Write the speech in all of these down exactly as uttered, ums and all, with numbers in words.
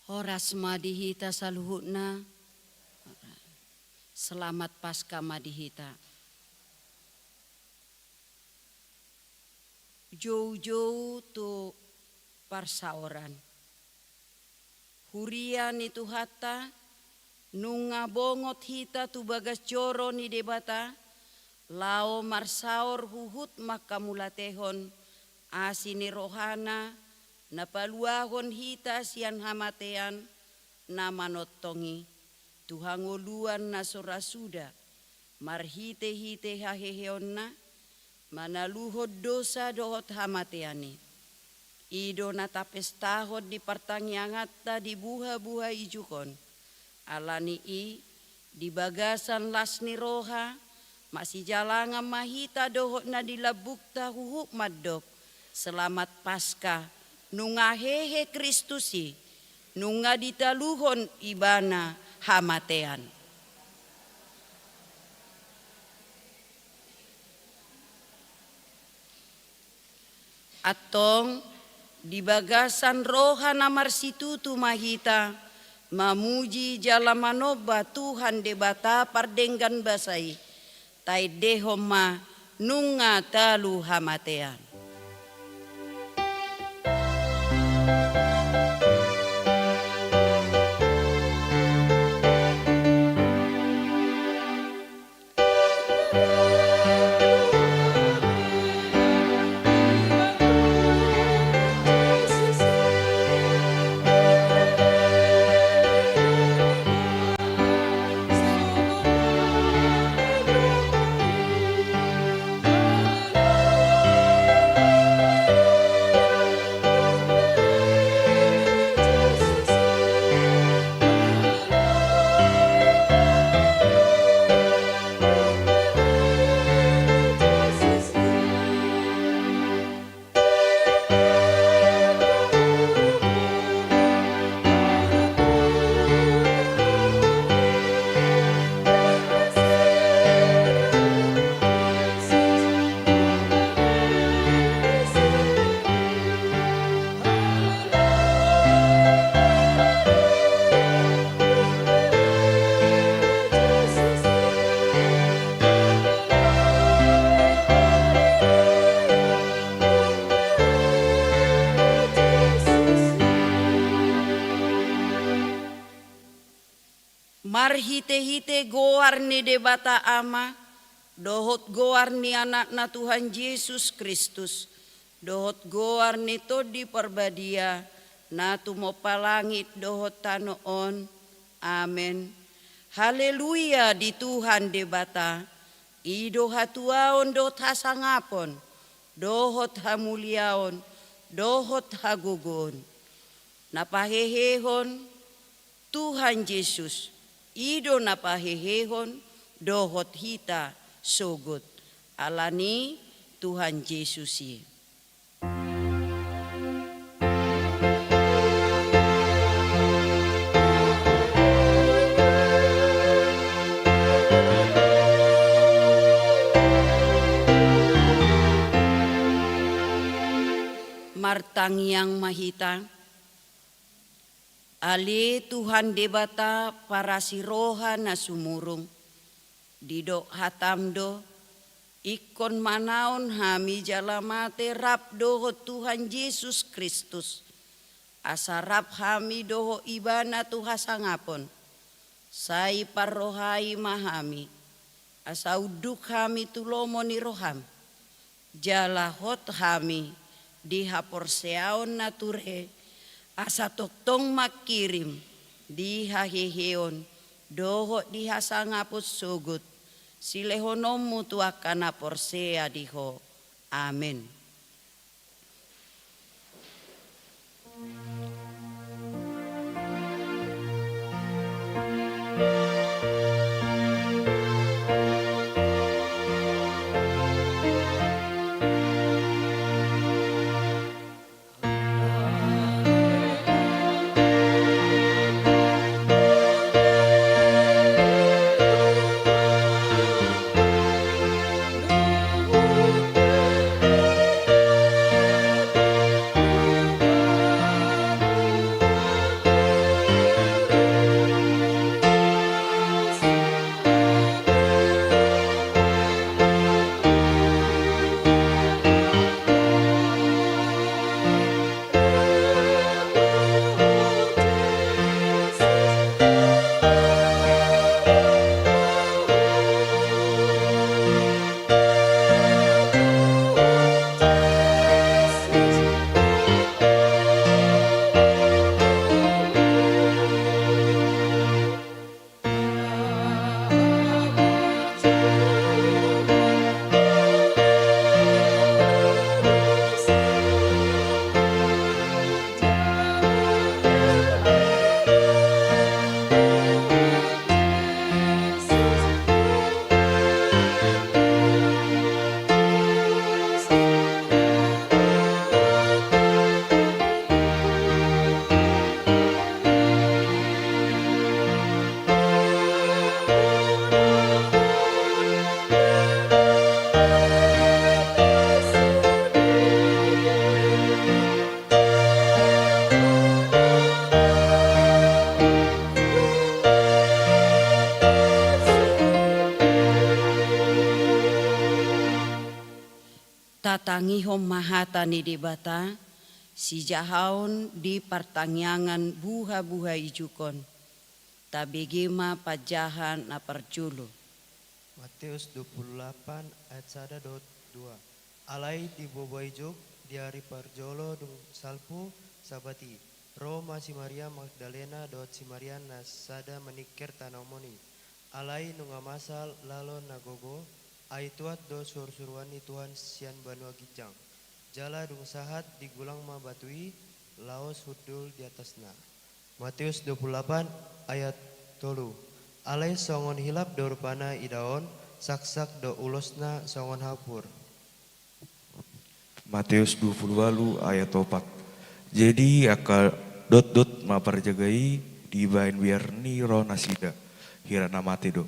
Horas ma di hita saluhutna. Selamat Paskah ma di hita. Joujou tu parsaoran. Huria ni Tuhanta, nunga bongot hita tu bagas joro ni Debata, laho marsaor huhut manghamauliatehon asi ni rohana, na paluahon hita sian hamatean na manongtong i, tu hangoluan na so ra suda, marhitehite haheheonna, manaluhon dosa dohot hamatean i. I do na tapestahon di partangianganta di buhabuha ijuk on. Ala ni i, di bagasan las ni roha, masijalangan ma hita dohot na di lambungta huhut mandok: Selamat Paskah, nunga hehe Kristus i, nunga ditaluhon Ibana hamatean. Antong, di bagasan roha na marsitutu ma hita mamuji jala manomba Tuhan Debata pardenggan basa i. Taendehon ma nunga talu hamatean. Marhitehite goar ni Debata Ama, dohot goar ni Anakna Tuhan Jesus Kristus, dohot goar ni Tondi Parbadia, na tumompa langit dohot tano on. Amen. Haleluya di Tuhan Debata, i do hatuaon dohot hasangapon, dohot hamuliaon, dohot hagogoon. Na pahehehon Tuhan Jesus, i do na pahehehon dohot hita sogot. Ala ni Tuhan Jesus i. Martangiang ma hita. Ale Tuhan Debata parasi roha na sumurung, didok hataM do: Ingkon manaon hami jala mate rap dohot Tuhan Jesus Kristus, asa rap hami dohot Ibana tu hasangapon. Sai parrohai ma hami, asa unduk hami tu lomo ni rohaM. Jala hot hami di haporseaon na ture, asa tongtong mangkirim di haheheon dohot di hasangapon sogot, silehononMu tu angka na porsea di Ho. Amen. Tatangihon ma hata ni Debata, sijahaon di partangiangan buha-buha ijukon. Tabege ma panjaha na parjolo. Matius dua puluh delapan ayat sada dohot dua. Alai di boba ijuk, di ari parjolo dung salpu Sabat i, ro ma si Maria Magdalena dohot si Maria na sada maningkir tanoman i. Alai nunga masa laho na gogo, ai tuat do surusuruan ni Tuhan sian banua ginjang. Jala dung sahat digulang ma batu i, laos hundul di atasna. Matius dua puluh delapan ayat tolu. Alai songon hilap do rupana idaon, saksak do ulosna songon hapur. Matius dua puluh ualu ayat opat. Jadi angka dotdot ma parjaga i dibaen biar ni roha nasida, hira na mate do.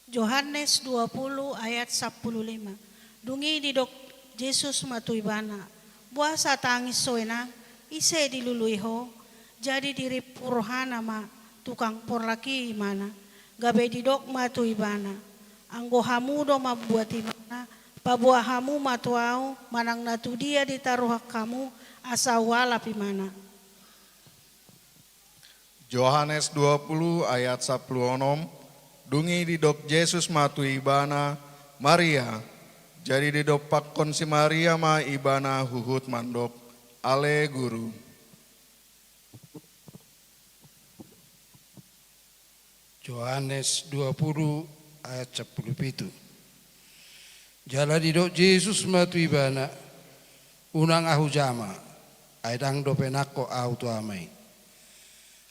Johannes dua puluh ayat sampulu lima. Dung i didok Jesus ma tu ibana, "Boasa tangis ho, Inang? Ise dilului ho?" Jadi dirimpu rohana ma tukang porlak i imana, gabe didok ma tu ibana, "Anggo hamu do mambuat ibana, paboa hamu ma tu ahu, manang na tu dia ditaruhon hamu, asa hualap imana." Johannes dua puluh ayat sampulu onom. Dung i didok Jesus ma tu ibana, "Maria." Jadi didompakkon si Maria ma ibana huhut mandok, "Ale Guru." Johannes dua puluh ayat sampulu pitu. Jala didok Jesus ma tu ibana, "Unang ahu jama, ai ndang dope nangkok ahu tu Ama i.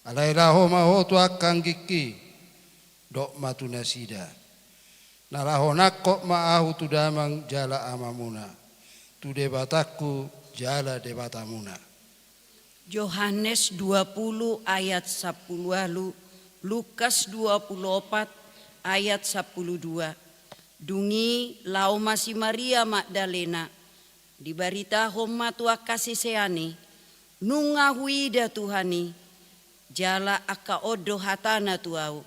Alai laho ma ho tu angka anggingki, dok ma tu nasida, 'Na laho nangkok ma ahu tu Damang jala Amamuna, tu Debatangku jala Debatamuna.'" Johannes dua puluh ayat sampulu ualu, Lukas dua puluh opat ayat sampulu dua. Dung i laho ma si Maria Magdalena, dibaritahon ma tu angka sisean i, "Nunga huida Tuhan i, jala angka on do hatana tu ahu."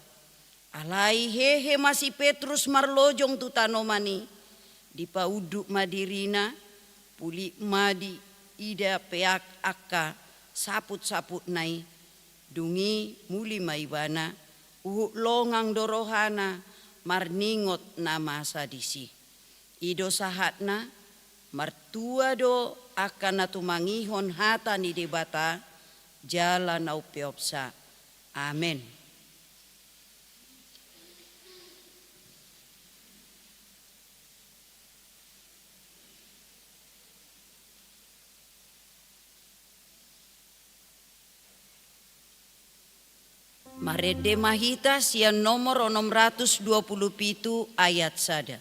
Alai hehe ma si Petrus marlojong tu tanoman i, dipaunduk ma dirina, pulik ma diida peak angka saputsaputna i. Dung i muli ma ibana, huhut longang do rohana marningot na masa disi. I do sahatna, martua do angka na tumangihon hata ni Debata, jala na umpeopsa. Amen. Marende ma hita sian nomor onom ratus dua puluh pitu ayat sada.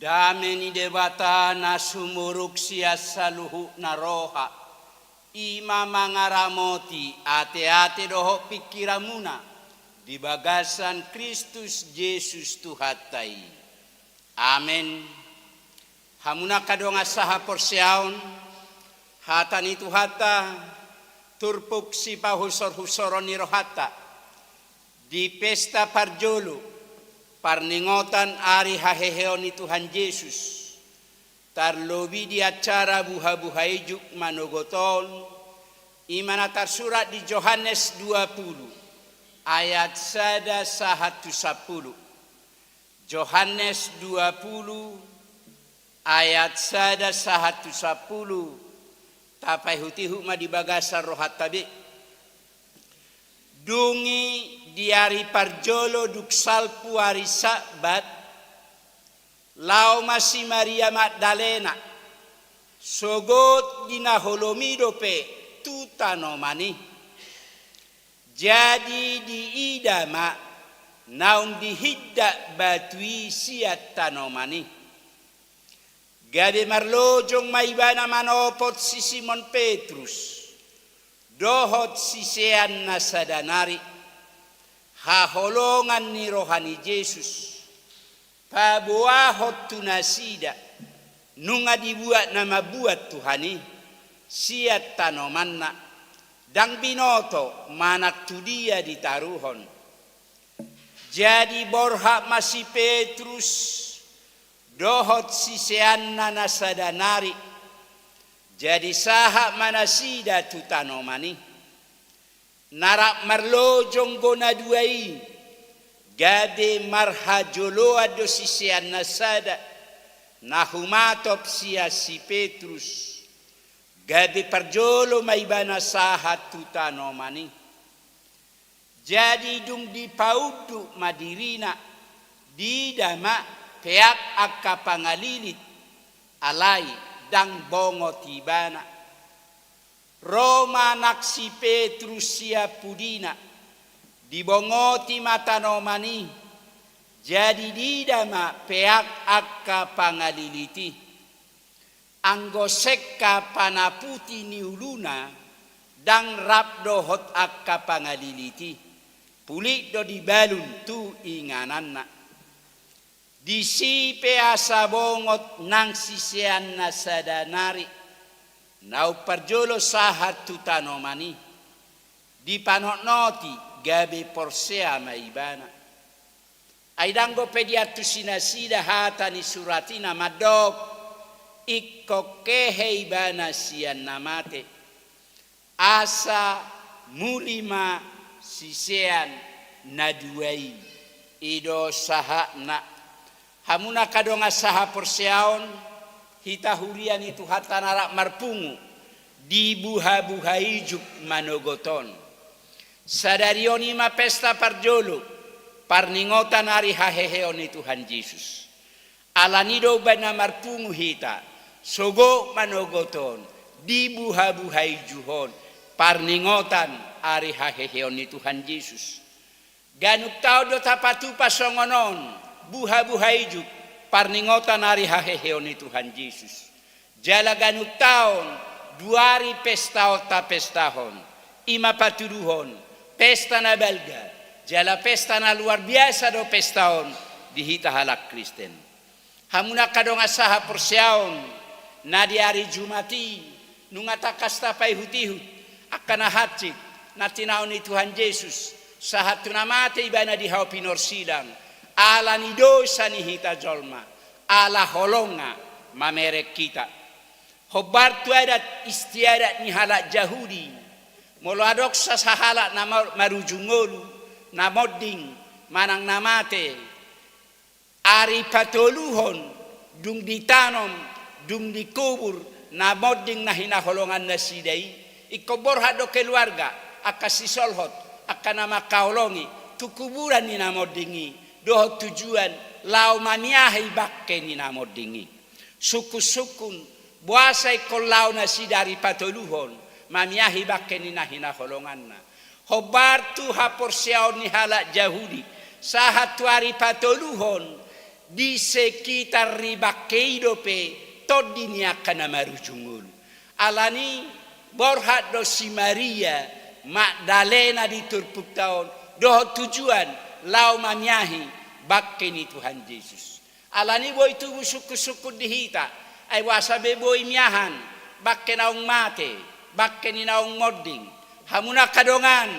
Dame ni Debata na sumurung sian saluhutna roha, i ma mangaramoti ateate dohot pingkiranmuna di bagasan Kristus Jesus Tuhanta i. Amen. Hamuna angka dongan sahaporseaon, hata ni Tuhanta turpuk sipahusorhusoron ni rohanta. Di pesta parjolo parningotan ari haheheon ni Tuhan Jesus, tarlobi di acara buhabuha ijuk manogot on, i ma na tarsurat di Johannes dua pulu ayat sada sahat tu sampulu. Johannes dua pulu ayat sada sahat tu sampulu. Tapaihutihut ma di bagasan rohanta be. Dung i di ari parjolo dung salpu ari Sabat, laho ma si Maria Magdalena, sogot di na holom i dope tu tanoman i. Jadi diida ma naung dihindak batu i sian tanoman i. Gabe marlojong ma ibana manopot si Simon Petrus dohot sisean na sada nari haholongan ni roha ni Jesus, paboahon tu nasida nunga dibuat na mambuat Tuhan i sian tanomanna, ndang binoto manang tu dia ditaruhon. Jadi borhat ma si Petrus dohot siseanna na sada nari, jadi sahat ma nasida tu tanoman i. Na rap marlojong do na dua i, gabe marhajoloan do sisean na sada na humatop sian si Petrus, gabe parjolo ma ibana sahat tu tanoman i. Jadi dung dipaunduk ma dirina, diida ma peak angka pangalilit, alai ndang bongot ibana. Ro ma nang si Petrus sian pudina, dibongoti ma tanoman i, jadi diida ma peak angka pangalilit i. Anggo sengka panaputi ni uluna, ndang rap dohot angka pangalilit i, pulik do dibalun tu ingananna. Disi pe asa bongot nang sisean na sada nari, naung parjolo sahat tu tanoman i, dipanotnoti gabe porsea ma ibana. Ai ndang dope diantusi nasida hata ni surat i na mandok, ingkon hehe ibana sian na mate. Asa muli ma sisean na dua i. I do sahatna. Hamu na angka dongan sahaporseaon, hita huria ni Tuhanta na rap marpungu di buhabuha ijuk manogot on. Sadari on i ma pesta parjolo parningotan ari haheheon ni Tuhan Jesus. Alani do umbahen na marpungu hita sogot manogot on di buhabuha ijuk on parningotan ari haheheon ni Tuhan Jesus. Ganup taon do tapatupa songon on buhabuha ijuk parningotan ari haheheon ni Tuhan Jesus. Jala ganup taon dua ari pesta on tapestahon, i ma patuduhon pesta na balga jala pesta na luar biasa do pesta on di hita halak Kristen. Hamu na angka dongan sahaporseaon, na di ari Jumat i nunga tangkas tapaihutihut angka na hansit na tinaon ni Tuhan Jesus sahat tu na mate ibana di hau pinorsilang, ala ni dosa ni hita jolma, ala holongna mamereng hita. Hombar tu adat istiadat ni halak Jahudi, molo adong sa sahalak na mar-, marujung ngolu, na monding manang na mate, ari patoluhon, dung ditanom, dung dikubur na monding na hinaholongan nasida i, ingkon borhat do keluarga, angka sisolhot, angka na mangkaholongi tu kuburan ni na monding i, dohot tujuan laho mamiahi bangke ni na monding i. Sungkunsungkun boasa ingkon laho nasida ari patoluhon mamiahi bangke ni na hinaholonganna. Hombar tu haporseaon ni halak Jahudi, sahat tu ari patoluhon di sekitar ni bangke i dope tondi ni angka na marujung ngolu. Alani borhat do si Maria Magdalena di turpukta on dohot tujuan laho mamiahi bangke ni Tuhan Jesus. Alani boi tubu sungkunsungkun di hita, ai boasa be boi miahan bangke naung mate, bangke ni naung monding. Hamu na angka dongan,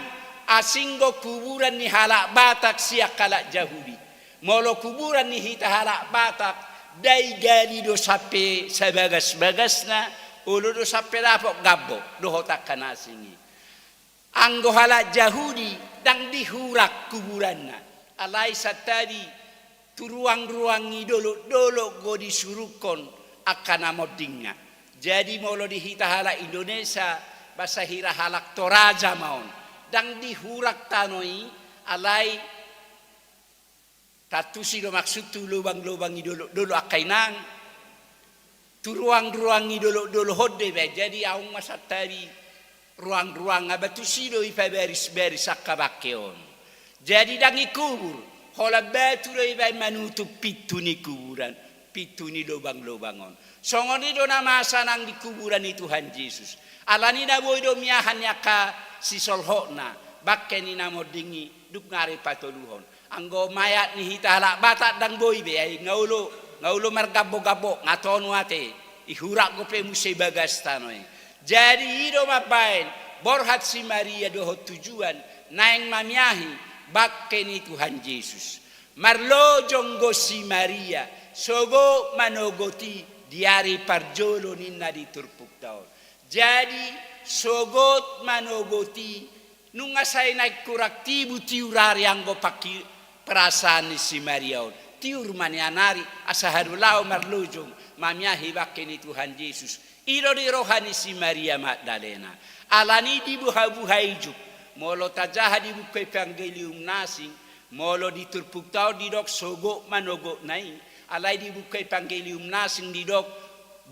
Asing do kuburan ni halak Batak sian halak Jahudi. Molo kuburan ni hita halak Batak, ndang digali do sampe sabagas-bagasna, olo do sampe dapot gambok dohot angka na asing i. Anggo halak Jahudi, ndang dihurak kuburanna. Alai santabi tu ruang-ruang ni dolok-dolok do disurungkon angka na mondingna. Jadi molo di hita halak Indonesia, ba sahira halak Toraja ma on, ndang dihurak tano i, alai tantusi do maksud tu lobang-lobang ni dolok-dolok angka inang, tu ruang-ruang ni dolok-dolok on do ibaen. Jadi adong ma santabi ruang-ruang, aba tusi do ipabaris-baris angka bangke on. Jadi ndang dikubur, holan batu do ibaen manutup pintu ni kuburan, pintu ni lobang-lobang on. Songon i do na masa nang di kuburan ni Tuhan Jesus. Alani na boi do miahan ni angka sisolhotna bangke ni na monding i dung ari patoluhon. Anggo mayat ni hita halak Batak ndang boi be, ai nga olo, nga olo margambok-gambok, nga tonu ate, dihurak dope muse bagas tano i. Jadi i do mambaen borhat si Maria dohot tujuan naeng mamiahi bangke ni Tuhan Jesus. Marlojong do si Maria, sogot manogot i di ari parjolo ninna di turpukta on. Jadi sogot manogot i, nunga sai naeng hurang tibu tiur ari anggo pangki-, perasaan ni si Maria on. Tiur ma nian ari asa haru laho marlojong mamiahi bangke ni Tuhan Jesus. I do di roha ni si Maria Magdalena. Alani i di buha-buha ijuk, molo tajaha di buku Evangelium na asing, molo di turpukta on didok sogot manogotna i, alai di buku Evangelium na asing didok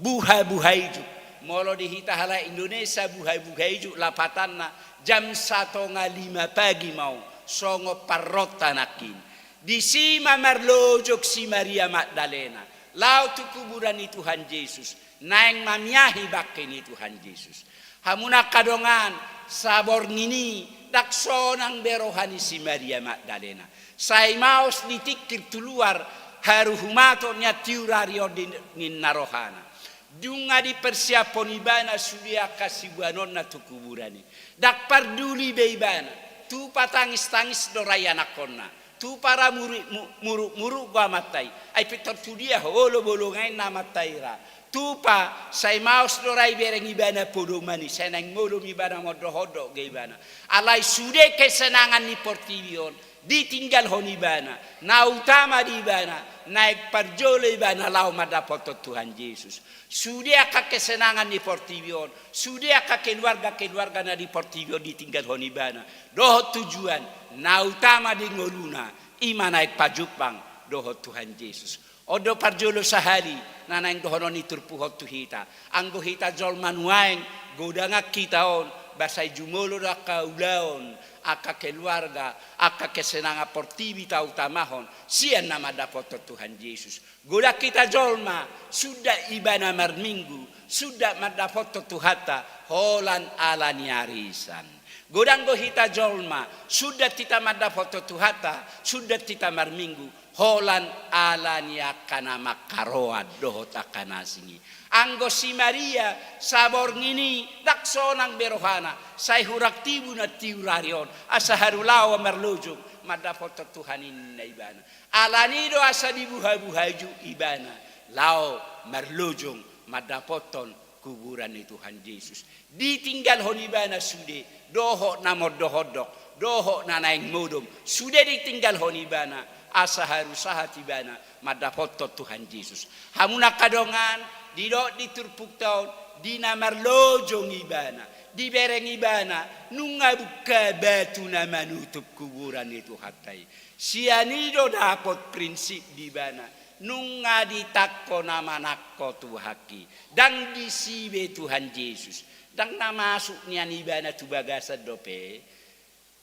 buha-buha ijuk. Molo di hita halak Indonesia buha-buha ijuk lapatanna jam satonga lima pagi ma on, songon parrotta nangkin. Disi ma marlojong si Maria Magdalena laho tu kuburan ni Tuhan Jesus, naeng mamiahi bangke ni Tuhan Jesus. Hamu na angka dongan, saborngin i ndang sonang be roha ni si Maria Magdalena. Sai maos ditingkir tu luar haru humatop nian tiur ari on di ninna rohana. Nunga dipersiaphon ibana sude angka siboanonna tu kuburan i. Ndang parduli be ibana. Tupa tangis-tangis do ra ianakhonna. Tupa ra muruk-, mu-, muruk-muruk do amanta i. Ai pintor tu dia ho olo bolongan i na amanta i ra. Tupa sai maos do ra ibereng ibana podoman i, sai naeng modom ibana, mondok-ondok do ibana. Alai sude kesenangan ni portibi on ditinggalhon ibana. Na utama di ibana, naeng parjolo ibana laho mandapothon Tuhan Jesus. Sude angka kesenangan ni portibi on, sude angka keluarga-keluarga na di portibi on ditinggalhon ibana. Dohot tujuan na utama di ngoluna, i ma naeng pajumpang dohot Tuhan Jesus. On do parjolo sahali na naeng dohonon ni turpuk on tu hita. Anggo hita jolma nuaeng, godangan hita on, ba sai jumolo do angka ulaon, angka keluarga, angka kesenangan portibi tautamahon sian na mandapothon Tuhan Jesus. Godang hita jolma, sundat ibana marminggu, sundat mandapothon Tuhanta holan ala ni arisan. Godang do hita jolma, sundat hita mandapothon Tuhanta, sundat hita marminggu holan ala ni angka na mangkaroan dohot angka na asing i. Anggo si Maria, saborngin i ndang sonang be rohana, sai hurang tibu nian tiur ari on asa haru laho marlojong mandapothon Tuhan i ninna ibana. Alani i do asa dibuha-buha ijuk ibana laho marlojong mandapothon kuburan ni Tuhan Jesus. Ditinggalhon ibana sude dohot na mondok-ondok, dohot na naeng modom, sude ditinggalhon ibana asa haru sahat ibana mandapothon Tuhan Jesus. Hamu na angka dongan, didok di turpukta on, di na marlojong ibana, dibereng ibana nunga bungka batu na manutup kuburan ni Tuhanta i. Sian i do dapot prinsip di ibana, nunga ditangko na manangko Tuhan i. Ndang disi be Tuhan Jesus, ndang na masuk nian ibana tu bagasan dope.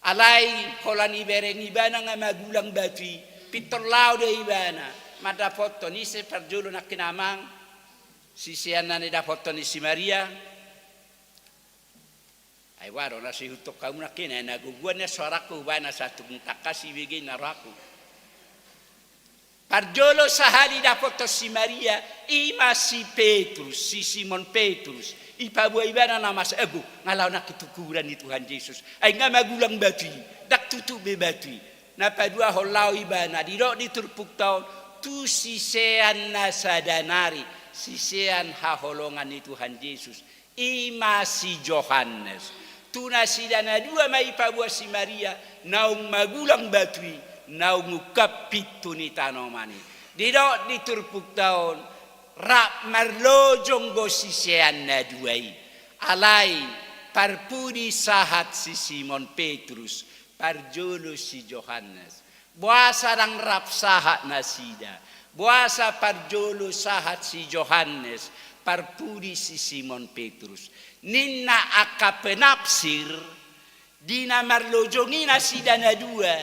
Alai holan dibereng ibana nga magulang batu i, pintor laho do ibana mandapothon, ise parjolo nangkin amang sisean na nidapothon ni si Maria? Ai boha do na so ihuthon hamu nangkin, ai na gogo nian soarangku, hubaen asa tung tangkas ibege ninna rohangku. Parjolo sahali dapothon si Maria, i ma si Petrus, si Simon Petrus, Ipaboa ibana na masa, ego, nga laho nangkin tu kuburan ni Tuhan Jesus. Ai nga magulang batu i, ndang tutup be batu i. Na paduahon laho ibana, didok di turpukta on, tu sisean na sada nari, sisean haholongan ni Tuhan Jesus. I ma si Johannes. Tu nasida na dua ma ipaboa si Maria, naung magulang batu i, naung ungkap pintu ni tanoman i. Didok di turpukta on, rap marlojong do sisean na dua i. Alai parpudi sahat si Simon Petrus, parjolo si Johannes. Boasa ndang rap sahat nasida? Boasa parjolo sahat si Johannes, parpudi si Simon Petrus? Ninna angka penafsir, di na marlojong i nasida na dua,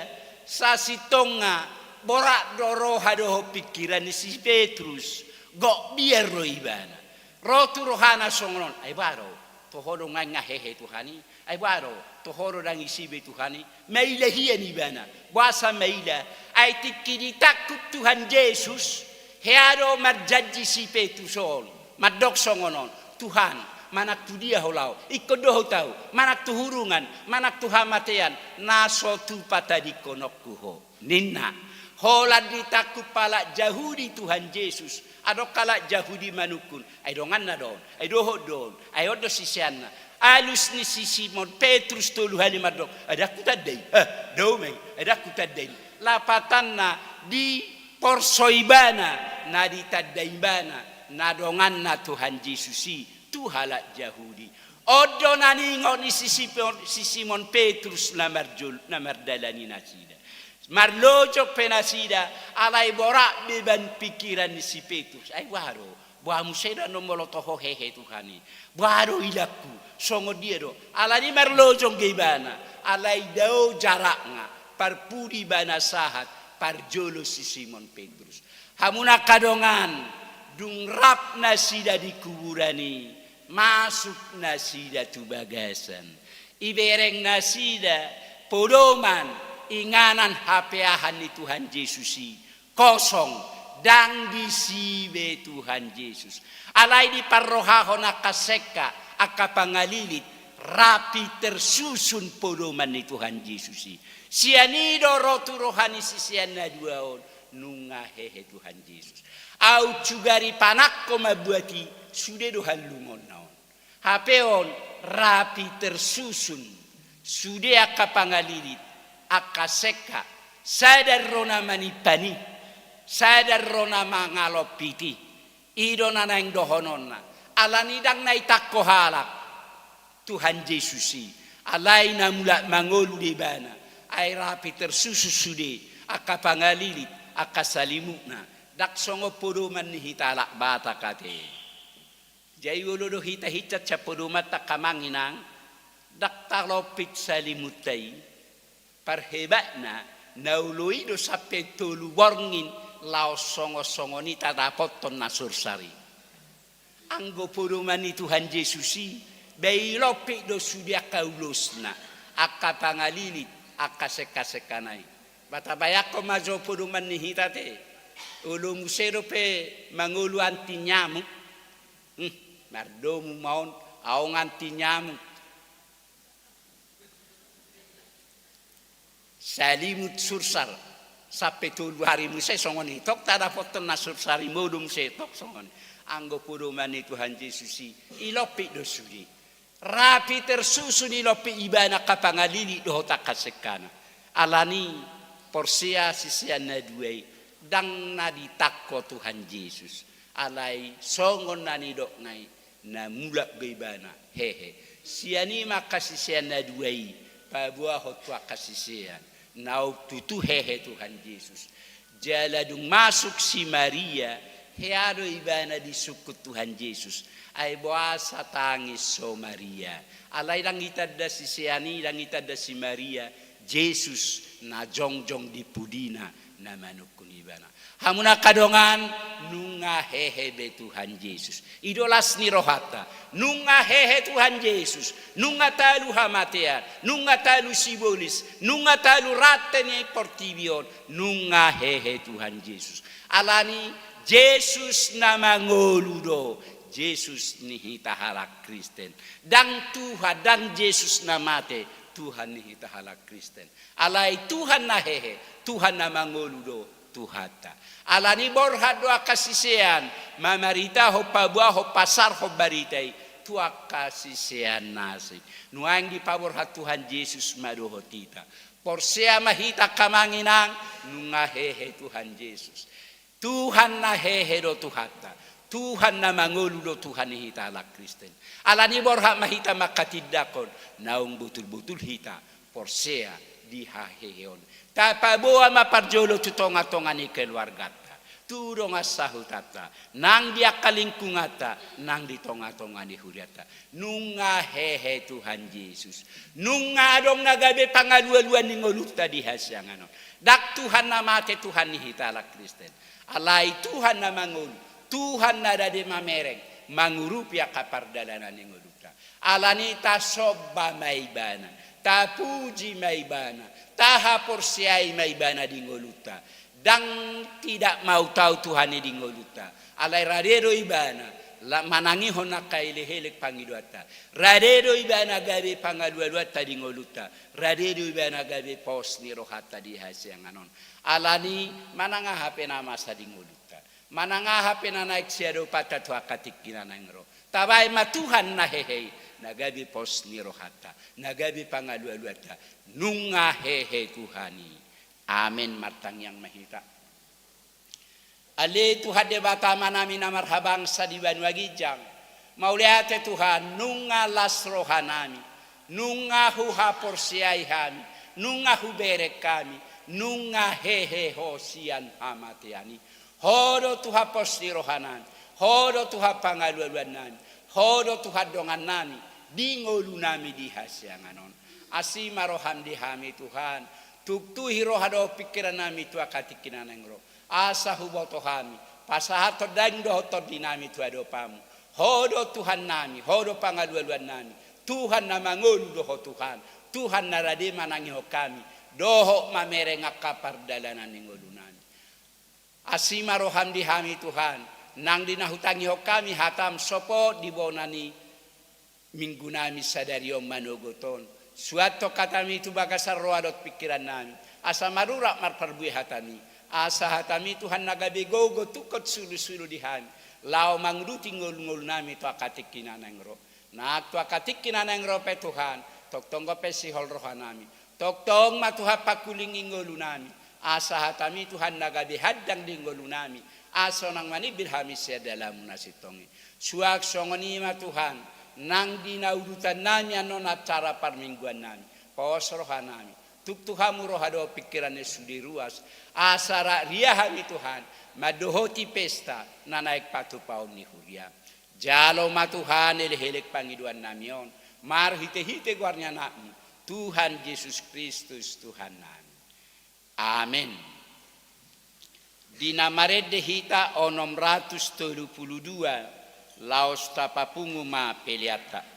sasintongna borat do roha dohot pingkiran ni si Petrus, gok biar do ibana. Ro tu rohana songon on, ai boha do, toho do nga hehe Tuhan i, ai boha do, toho do ndang ise be Tuhan i, maila hian ibana, boasa maila, ai tingki ditangkup Tuhan Jesus, hea do marjanji si Petrus on. Mandok songon on, Tuhan, manang tu dia ho laho, ingkon do ho tahu, manang tu hurungan, manang tu hamatean, na so tupa tadingkononku ho. Ninna, holan ditangkup halak Jahudi Tuhan Jesus, adong halak Jahudi manungkun, ai donganna do on, ai dohot do on, ai on do siseanna. Alus ni si Simon Petrus tolu hali mandok, ai ndang hutanda i, eh, dao ma i, ai ndang hutanda i. Lapatanna di porso ibana, na ditanda ibana, na donganna Tuhan Jesus i, tu halak Jahudi. On do na niingot ni si Simon, si Simon Petrus na marjol, na mardalani nasida. Marlojong pe nasida, alai borat be ban pingkiran ni si Petrus. Ai boha do, boha muse do annon molo toho hehe Tuhan i. Boha do ilangku, songon dia do. Alani marlojong do ibana, alai dao jarakna, parpudi ibana sahat, parjolo si Simon Petrus. Hamu na angka dongan, dung rap nasida di kuburan i, masuk nasida tu bagasan. Ibereng nasida podoman inganan hapeahan ni Tuhan Jesus i, kosong, ndang disi be Tuhan Jesus. Alai diparrohahon angka sengka, angka pangalilit, rapi tersusun podoman ni Tuhan Jesus i. Sian i do ro tu roha ni sisean na dua on, nunga hehe Tuhan Jesus. Aut sugari panangko mambuat i, sude do hallungonna on. Hape on rapi tersusun, sude angka pangalilit, angka sengka, sada ro na manimpan i, sada ro na mangalompit i, i do na naeng dohononna, alani ndang na itangko halak Tuhan Jesus i, alai na mulak mangolu do ibana, ai rapi tersusun sude, angka pangalilit, angka salimutna, ndang songon podoman ni hita halak Batak ate. Jadi olo do hita hinsat sian podomanta angka amang inang, ndang talompit salimutta i, parhebatna, na olo i do sampe tolu borngin laos songon-songon i tadapothon na sursar i. Anggo podoman ni Tuhan Jesus i, ba ilompit do sude angka ulosna, angka pangalilit, angka sengka-sengkana i. Ba tabayangkon ma jo podoman ni hita ate, olo muse dope mangolu anti nyamuk. Hmm, mardomu ma on, ahu nga anti nyamuk. Salimut sursar, sampe tolu ari muse songon i, tong tadapothon na sursar i molo muse tong songon i. Anggo podoman ni Tuhan Jesus i, ilompit do sude. Rapi tersusun ilompit ibana angka pangalilit dohot angka sengkana. Alani porsea sisean na dua i, ndang na ditangko Tuhan Jesus. Alai songon na nidokna i, na mulak do ibana hehe. Sian i ma angka sisean na dua i paboahon tu angka sisean, naung tutu hehe Tuhan Jesus. Jala dung masuk si Maria, hea do ibana disungkun Tuhan Jesus. Ai boasa tangis ho Maria? Alai ndang itanda sisean i, ndang itanda si Maria Jesus na jongjong di pudina na manungkun ibana. Hamu na angka dongan, nunga hehe be Tuhan Jesus. I do las ni rohanta. Nunga hehe Tuhan Jesus. Nunga talu hamatean. Nunga talu sibolis. Nunga talu rante ni portibi on. Nunga hehe Tuhan Jesus. Alani Jesus na mangolu do. Jesus ni hita halak Kristen. Ndang Tuhan, ndang Jesus na mate, Tuhan ni hita halak Kristen. Alai Tuhan na hehe, Tuhan na mangolu do Tuhanta. Alani borhat do angka sisean mamaritahon, paboahon, pasarhon barita i tu angka sisean na asing. Nuaeng dipaborhat Tuhan Jesus ma dohot hita. Porsea ma hita angka amang inang, nunga hehe Tuhan Jesus. Tuhan na hehe do Tuhanta. Tuhan na mangolu do Tuhan ni hita halak Kristen. Alani borhat ma hita manghatindanghon naung botul-botul hita porsea di haheheon. Tapaboa ma parjolo tu tonga-tonga ni keluarganta, tu dongan sahutanta, nang di angka lingkunganta, nang di tonga-tonga ni hurianta. Nunga hehe Tuhan Jesus. Nunga adong na gabe pangalualuan ni ngolunta di hasiangan on. Ndang Tuhan na mate Tuhan ni hita halak Kristen. Alai Tuhan na mangolu, Tuhan na rade mamereng, mangurupi angka pardalanan ni ngolunta. Alani tasomba ma Ibana, tapuji ma Ibana, tahaporseai ma Ibana di ngolunta. Ndang tidak mau tahu Tuhan i di ngolunta. Alai rade do Ibana, la-, manangihon angka elek-elek pangidoanta. Rade do Ibana gabe pangalualuanta di ngolunta. Rade do Ibana gabe pos ni rohanta di hasiangan on. Alani manang aha pe na masa di ngolunta. Manang aha pe na naeng siadopanta tu angka tingki na naeng ro. Tabaen ma Tuhan na hehe i, na gabe pos ni rohanta, na gabe pangalualuanta, nunga hehe Tuhan i. Amen, martangiang ma hita. Ale Tuhan Debata Amanami na marhabangsa di banua ginjang, mauliate Tuhan, nunga las rohanami, nunga huhaporseai hami, nunga hubereng hami, nunga hehe Ho sian hamatean i. Ho do Tuhan pos ni rohanami, Ho do Tuhan pangalualuannami, Ho do Tuhan dongannami di ngolunami di hasiangan on. Asi ma roham di hami Tuhan, tuktuhi roha dohot pingkirannami tu angka tingki na naeng ro. Asa huboto hami pasahathon daging dohot tondinami tu adopanMu. Ho do Tuhannami, Ho do pangalualuannami, Tuhan na mangolu do Ho Tuhan, Tuhan na rade manangihon hami dohot mamereng angka pardalanan ni ngolunami. Asi ma roham di hami Tuhan, nang di na hutangihon hami hataM sopot di bona ni minggunami sadari on manogot on. Suanhon hatami tu bagasan roha dohot pingkirannami, asa marurat marparbue hatami, asa hatami Tuhan na gabe gogo tungkot sulusulu di hami, laho manguduti ngolungolunami tu angka tingki na naeng ro. Nang tu angka tingki na naeng ro pe Tuhan, tongtong dope sihol rohanami. Tongtong ma Tuhan pangkulingi ngolunami, asa hatami Tuhan na gabe handang di ngolunami, asa unang manimbir hami sian dalanMu na sintong i. Suang songon i ma Tuhan, nang di na udutannami annon acara parmingguannami, pos rohanami, tung tu HaMu roha dohot pingkiran na sude ruas, asa rap ria hami Tuhan, mandohoti pesta na naeng patupaon ni huriaM. Jalo ma Tuhan elek-elek pangidoannami on, marhite-hite goar ni AnakMu, Tuhan Jesus Kristus Tuhannami. Amen. Di na marende hita onom ratus tolu pulu dua, laos tapapungu ma peleanta.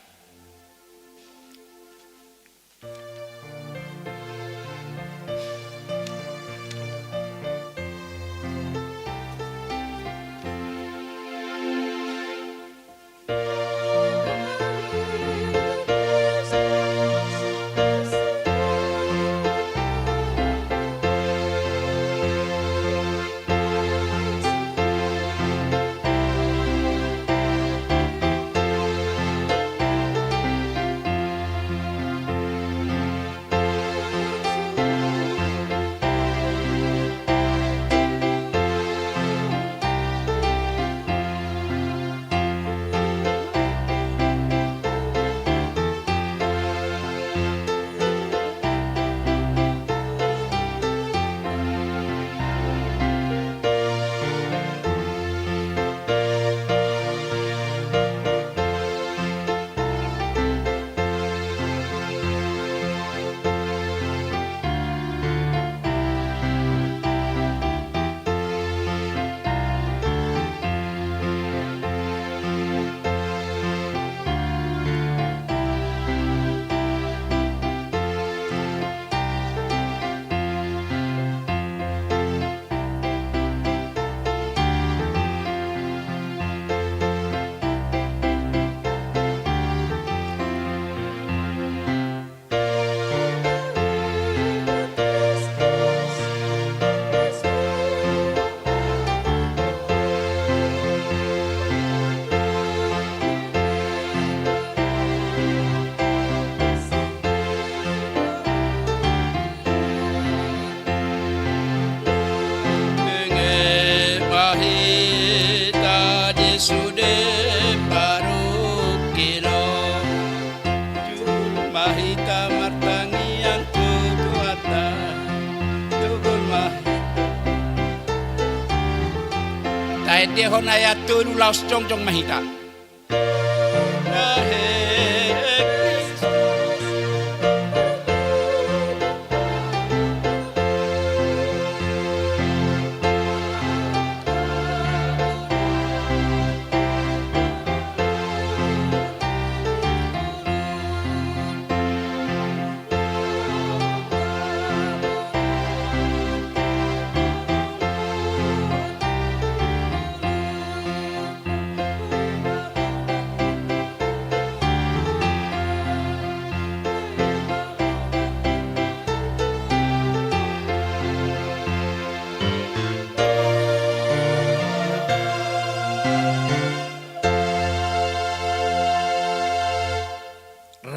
Hona ayat tolu, laos jongjong ma hita.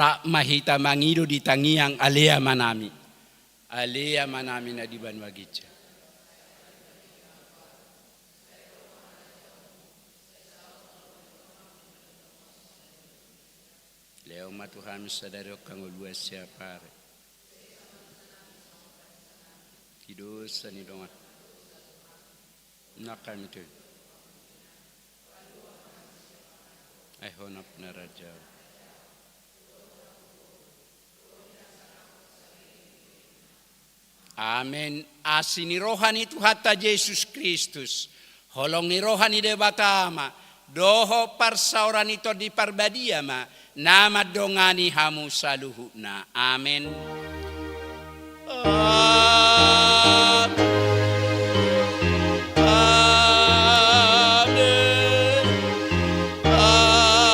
Rap ma hita mangido di tangiang Ale Amanami. Ale Amanami na di banua ginjang. Lehon ma tu hami sadari on hangoluan siapari. Di dosa ni dongan. Nang hami tu. Ai Ho na pinarajau. Amen. Asi ni roha ni Tuhanta Jesus Kristus, holong ni roha ni Debata Ama, dohot parsaoran ni Tondi Parbadia ma na mandongani hamu saluhutna. Amen. Amen. Amen. Amen.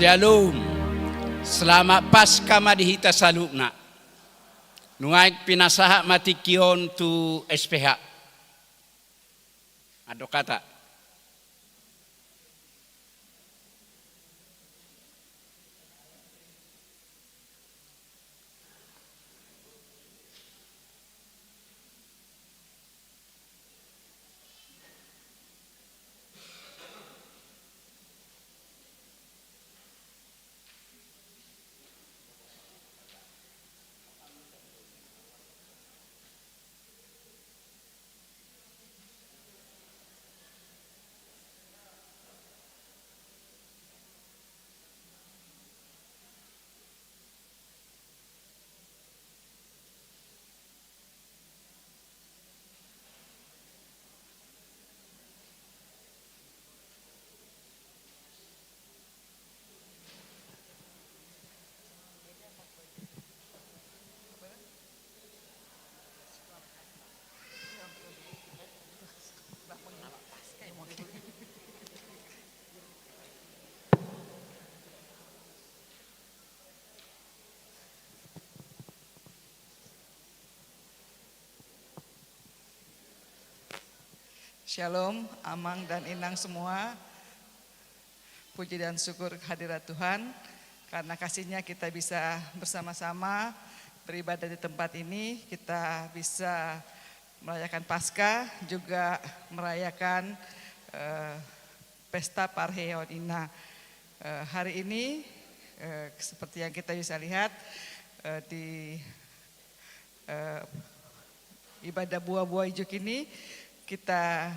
Syalom. Selamat Paskah ma di hita saluhutna. Nuaeng pinasahat ma tingki on tu S P H. Adong hata. Syalom, Amang dan Inang semua. Puji dan syukur kehadirat Tuhan, karena kasih-Nya kita bisa bersama-sama beribadah di tempat ini, kita bisa merayakan Paskah, juga merayakan, eh, pesta parheon ina. Eh, hari ini, eh, seperti yang kita bisa lihat, eh, di, eh, ibadah buah-buah ijuk ini, kita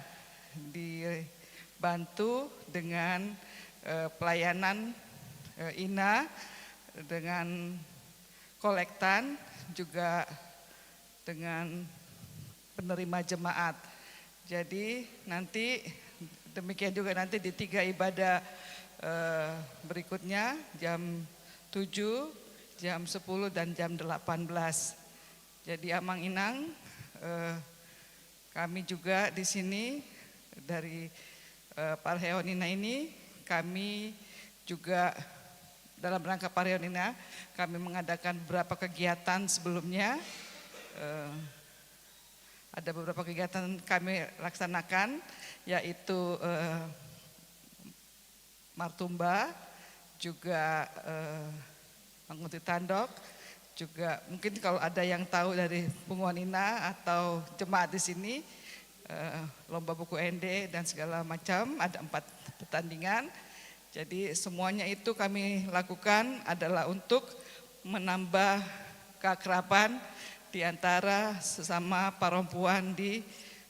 dibantu dengan, eh, pelayanan, eh, ina, dengan kolektan, juga dengan penerima jemaat. Jadi, nanti, demikian juga nanti di tiga ibadah, eh, berikutnya, jam tujuh, jam sepuluh, dan jam delapan belas. Jadi, Amang Inang, eh, kami juga di sini dari, eh, Parheon Ina ini, kami juga dalam rangka Parheon Ina, kami mengadakan beberapa kegiatan sebelumnya. Eh, ada beberapa kegiatan kami laksanakan, yaitu, eh, martumba, juga, eh, manguntit tandok, juga mungkin kalau ada yang tahu dari punguan ina atau jemaat di sini, eh, lomba buku ende dan segala macam, ada empat pertandingan. Jadi, semuanya itu kami lakukan adalah untuk menambah keakraban di antara sesama perempuan di,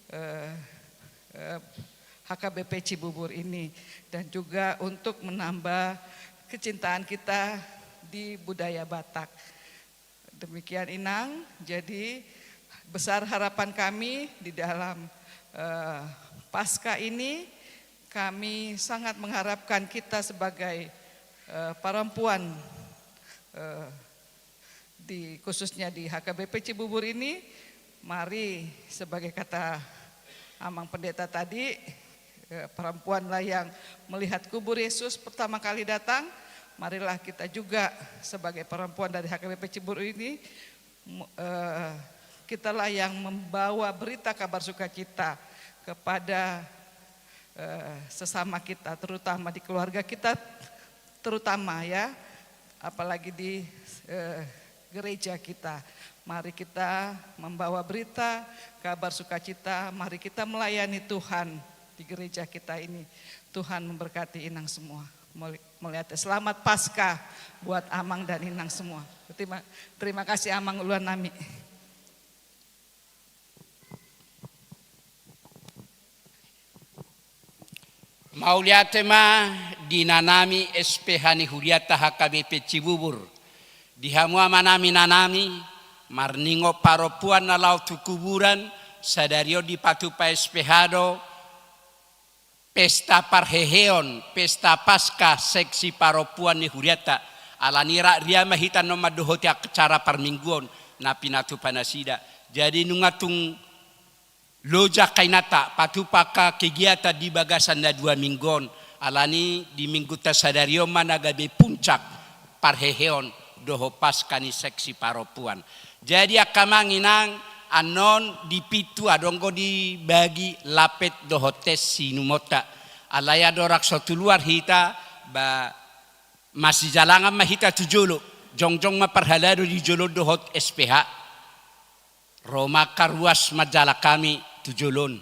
eh, eh, H K B P Cibubur ini, dan juga untuk menambah kecintaan kita di budaya Batak. Demikian, Inang. Jadi, besar harapan kami di dalam, eh, Paskah ini. Kami sangat mengharapkan kita sebagai, eh, perempuan, eh, di, khususnya di H K B P Cibubur ini, mari, sebagai kata Amang Pendeta tadi, eh, perempuanlah yang melihat kubur Yesus pertama kali datang. Marilah kita juga sebagai perempuan dari H K B P Cibubur ini, m-, eh, kitalah yang membawa berita kabar sukacita kepada, eh, sesama kita, terutama di keluarga kita, terutama, ya, apalagi di, eh, gereja kita. Mari kita membawa berita kabar sukacita, mari kita melayani Tuhan di gereja kita ini. Tuhan memberkati Inang semua. Moli-, mauliate. Selamat Paskah buat Amang dan Inang semua. Terima, terima kasih, Amang, uluan nami. Mauliate ma di inanami S P H ni hurianta H K B P Cibubur. Di hamu amanami, inanami, marningot parompuan na laho tu kuburan, sadari on dipatupa S P H do pesta parheheon, pesta Paskah seksi parompuan ni hurianta. Alani rap ria ma hita annon mandohoti acara parmingguon na pinatupa nasida. Jadi nunga tung loja angka inanta patupa angka kegiatan di bagasan na dua minggu on. Alani di minggunta sadari on ma na gabe puncak parheheon dohot Paskah ni seksi parompuan. Jadi angka amang inang, annon di pintu adong do dibagi lapet dohot tes sinumonta. Alai andorang so tu luar hita, ba, masijalangan ma hita tu jolo. Jongjong ma parhalado di jolo dohot S P H. Ro ma angka ruas manjalang hami tu jolo on.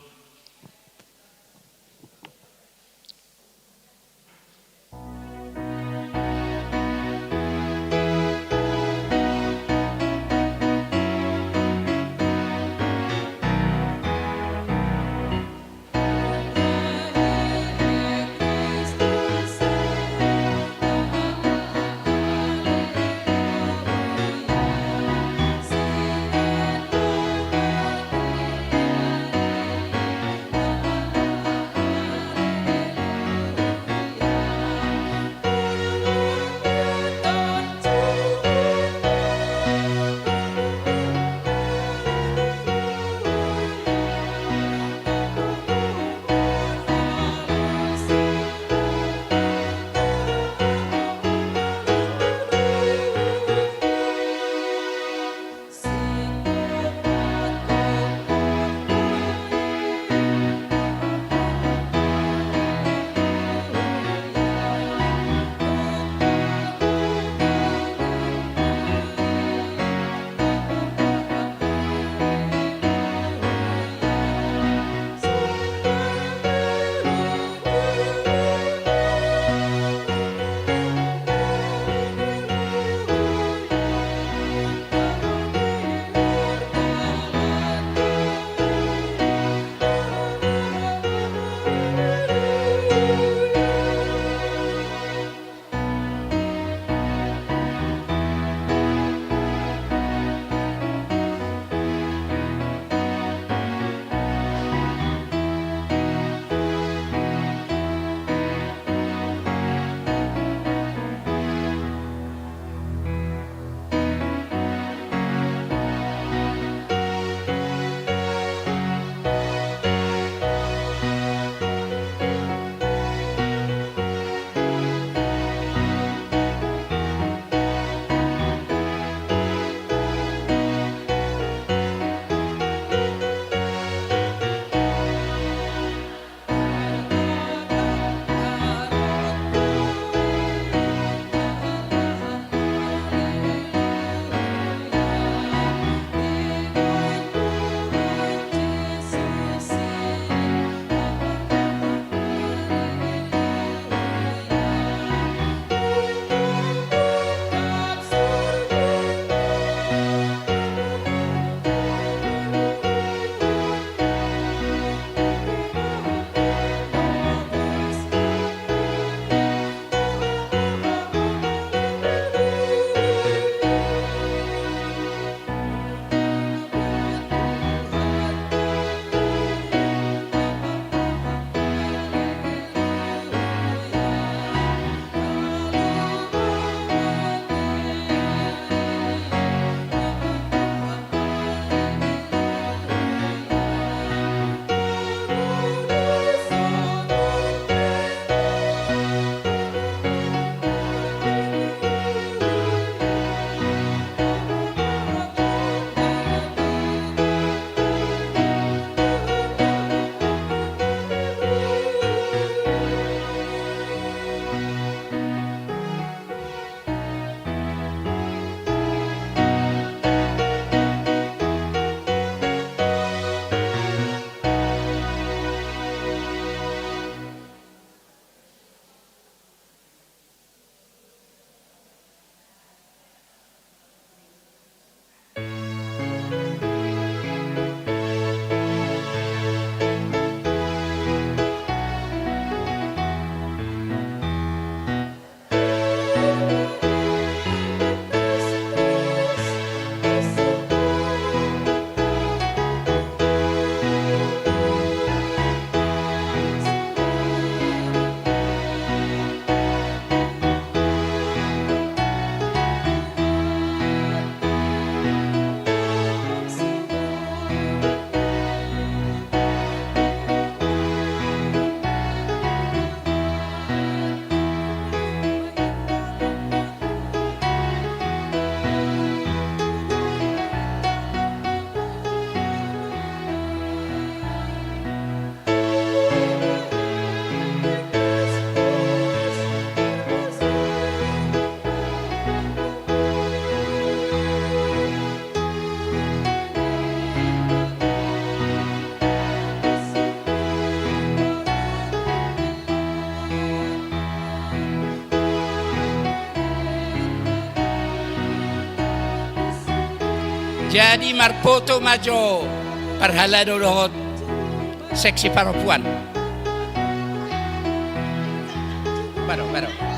Jadi marpoto ma jo parhalado dohot seksi parompuan. Baro, baro.